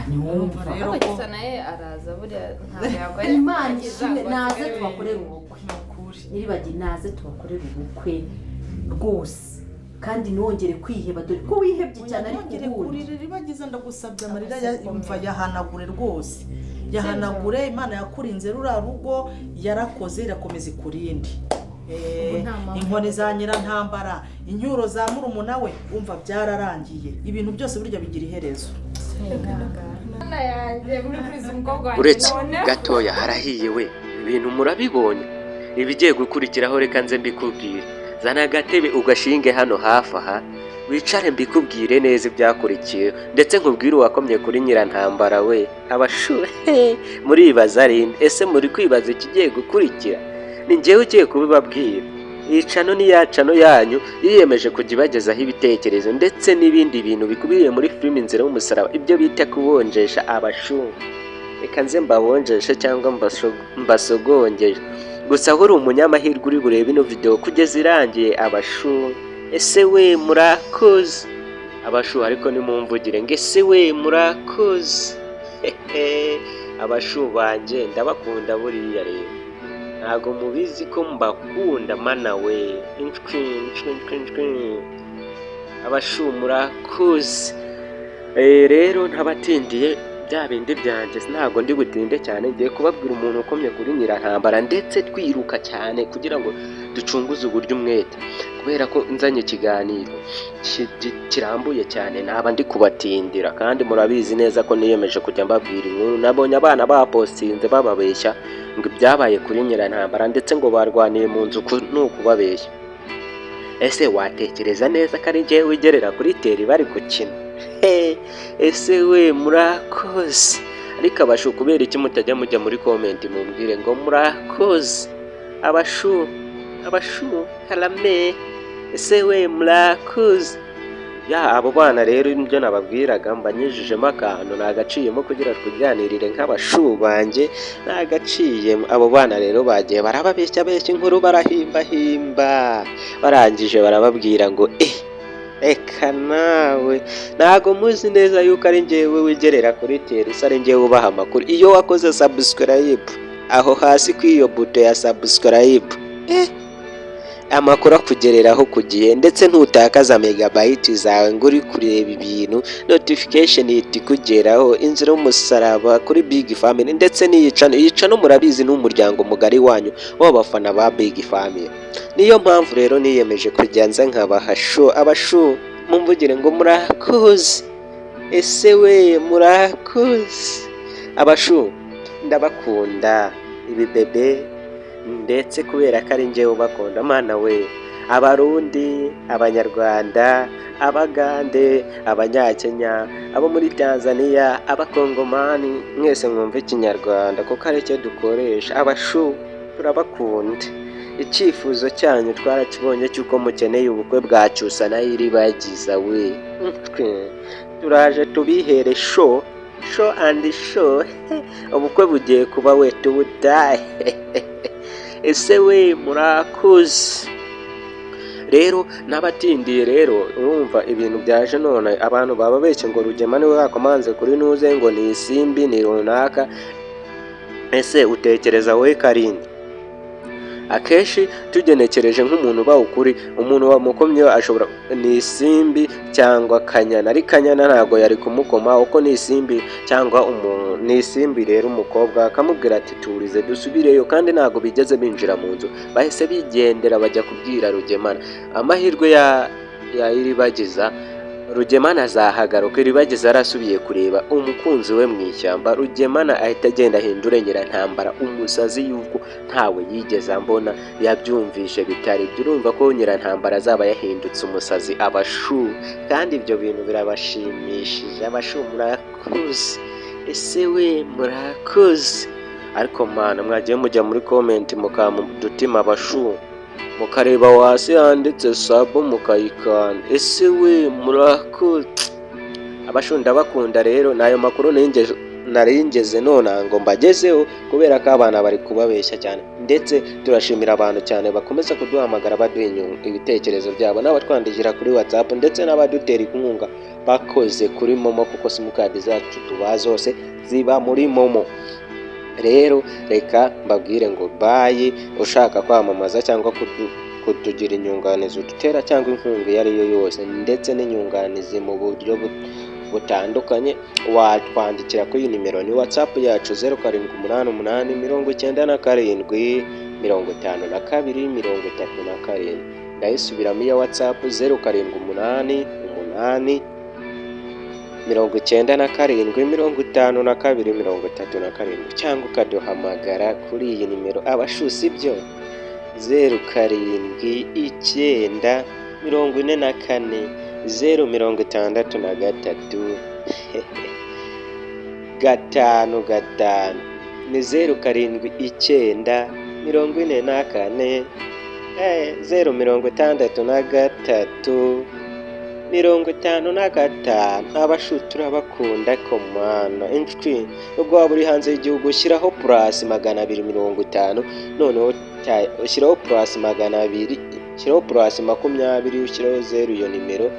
Ntiwumva. Rero Ariko ko Cyusa nawe araza buriya, ntabwo yakora. Imana ishimwe, naze tubakorere ubukwe. Ni ukuri. Nyiribagi, naze tubakorere ubukwe rwose, kandi ntiwongere kwiheba, dore ko wihebye cyane, ariko Ntongere ubundi kurira, Iribagiza, ndagusabye, amarira yumva yahanagure rwose, yahanagure. Imana yakurinze ruriya rugo, yarakoze, irakomeza ikurinde. Ubu nta mpamvu. Inkoni za nyirantambara, incyuro za murumuna we, umva byararangiye. Ibintu byose burya bigira iherezo. Mwana yanjye, muri kuriza umukobwa wanjye. Uretse Noneho gatoya, harahiye we! Ibintu murabibonye, ibigiye gukurikiraho reka nze mbikubwire. Zana agatebe ugashinge hano hafi aha, wicare mbikubwire neza ibyakurikiye, ndetse nkubwire uwakomye kuri nyirantambara we. Abashuhe muribaza rinde? Ese muri kwibaza ikigiye gukurikira? Ni njyewe ugiye kubibabwira. Iyi channel ni ya channel yanyu yiyemeje kujya ibagezaho ibitekerezo ndetse n'ibindi bintu bikubiye muri filime Inzira y'Umusaraba, ibyo bita kubonjesha. Abashu, reka nze mbabonjeshe cyangwa mbasogongeje. Gusa aho uri umunyamahirwe uri burebe ino video kugeza irangiye. Abashu, ese we murakoze! Abashu, ariko nimumvugire ngo ese we murakoze! Hehe, abashu banjye ndabakunda. Buriya rero ntabwo mubizi ko mbakunda. Mana we, inshwi inshwi inshwi inshwi! Abashu murakoze. Rero ntabatindiye, bya bindi byanjye, ntabwo ndi butinde cyane. Ngiye kubabwira umuntu ukomye kuri nyirantambara, ndetse twiruka cyane kugira ngo ducunguze uburyo umwete, kubera ko nzanye ikiganiro kirambuye cyane naba ndi kubatindira, kandi murabizi neza ko niyemeje kujya mbabwira inkuru. Nabonye abana bapostinze bababeshya ngo ibyabaye kuri nyirantambara, ndetse ngo barwaniye mu nzu, ni ukubabeshya. Ese watekereza neza ko ari njyewe wigerera kuri terrain bari gukina? He, ese we murakoze! Ariko abashu, kubera iki mutajya mujya muri comment mumbwire ngo murakoze? Abashu, abashu, karame! Ese we murakoze! Ya, abo bana rero ibyo nababwiraga, mbanyujijemo akantu nagaciyemo kugira twiganirire nk'abashu banjye, nagaciyemo. Abo bana rero bagiye barababeshya beshya inkuru, barahimbahimba, barangije barababwira ngo reka nawe, ntago muzi neza yuko ari njyewe wigerera kuri terrain, ari njyewe ubaha amakuru. Iyo wakoze subscribe aho hasi kuri iyo buto ya subscribe, amakuru akugereraho ku gihe, ndetse ntutakaza megabyte zawe ngo uri kureba ibintu, notification ihita ikugeraho. Inzira y'Umusaraba kuri Big Family, ndetse n'iyi channel, iyi channel murabizi ni umuryango mugari wanyu w'abafana ba Big Family. Niyo mpamvu rero niyemeje kujya nza nkabaha show. Abashu, mumvugire ngo murakoze! Ese we murakoze! Abashu, ndabakunda ibi bebe, ndetse kubera ko ari njyewe ubakunda. Mana we, Abarundi, Abanyarwanda, Abagande, Abanyakenya, abo muri Tanzania, Abakongomani, mwese mwumva Ikinyarwanda kuko aricyo dukoresha. Abashu, turabakunda. Icyifuzo cyanyu twarakibonye cy'uko mukeneye ubukwe bwa Cyusa na Iribagiza we. Turaje tubihere show, show and show. Ubukwe bugiye kuba we, tubutahe. Ese we murakoze! Rero n'abatindiye rero, urumva ibintu byaje none, abantu baba beshye ngo Rugema niwe wakomanze kuri nuze, ngo ni Isimbi, ni runaka. Ese utekereza wowe Karindi, akenshi tugenekereje nk'umuntu uba ukuri, umuntu wamukomye ashobora ni Isimbi cyangwa Kanyana, ariko Kanyana ntabwo yari kumukoma uko ni Isimbi cyangwa umuntu ni Isimbi. Rero umukobwa akamubwira ati turize dusubireyo, kandi ntabwo bigeze binjira mu nzu, bahise bigendera bajya kubwira Rugemana. Amahirwe ya Iribagiza, Rugemana azahagaruka. Iribagiza yarasubiye kureba umukunzi we mu ishyamba, Rugemana ahita agenda ahindure Nyirantambara umusazi, yuko ntawe yigeze ambona yabyumvishe bitari ibyo. Urumva ko Nyirantambara azaba yahindutse umusazi, abashu, kandi ibyo bintu birabashimishije. Abashu, murakoze! Ese we murakoze! Ariko mana, mwagiye mujya muri comment mukampa udutima, abashu, mukareba hasi handitse sub mukayikanda. Ese we murakoze! Abashu, ndabakunda. Rero ni ayo makuru. nari ngeze nonaha ngo mbagezeho, kubera ko abana bari kubabeshya cyane. Ndetse turashimira abantu cyane bakomeza kuduhamagara baduha ibitekerezo byabo, n'abatwandikira kuri WhatsApp, ndetse n'abadutera inkunga bakoze kuri MoMo, kuko simukadi zacu tubaha zose ziba muri MoMo. Rero reka mbabwire ngo bye. Ushaka kwamamaza cyangwa kutugira inyunganizi udutera cyangwa inkunga iyo ari yo yose, ndetse n'inyunganizi mu buryo butandukanye, watwandikira kuri iyi nimero, ni WhatsApp yacu: 0788 97 52 37. Ndayisubiramo iya WhatsApp: 0788 97 52 37, cyangwa ukaduhamagara kuri iyi nimero, abashusi byo: 079 44 063 55. Ni 079 44 063 55. Abashu, turabakunda komana inshuti. Ubwo waba uri hanze y'igihugu, ushyiraho plus 250, noneho ushyiraho plus 200, ushyiraho plus 20, ushyiraho 0. Iyo nimero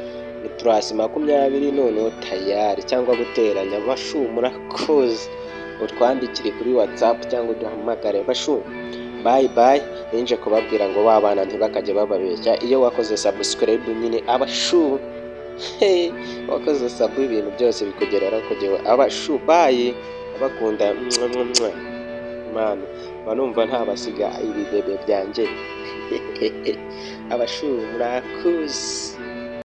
ni plus 20, noneho tayari, cyangwa guteranya. Bashu, murakoze. Utwandikire kuri WhatsApp cyangwa uduhamagare. Bashu, bye bye. Ninje kubabwira ngo ba bana ntibakajye bababeshya. Iyo wakoze subscribe nyine, abashu, hey, wakoze sub, ibintu byose bikugeraho kugewe. Abashu, bye, abakunda. Mana, mba numva ntabasiga ibibebe byanjye. Abashu, murakoze.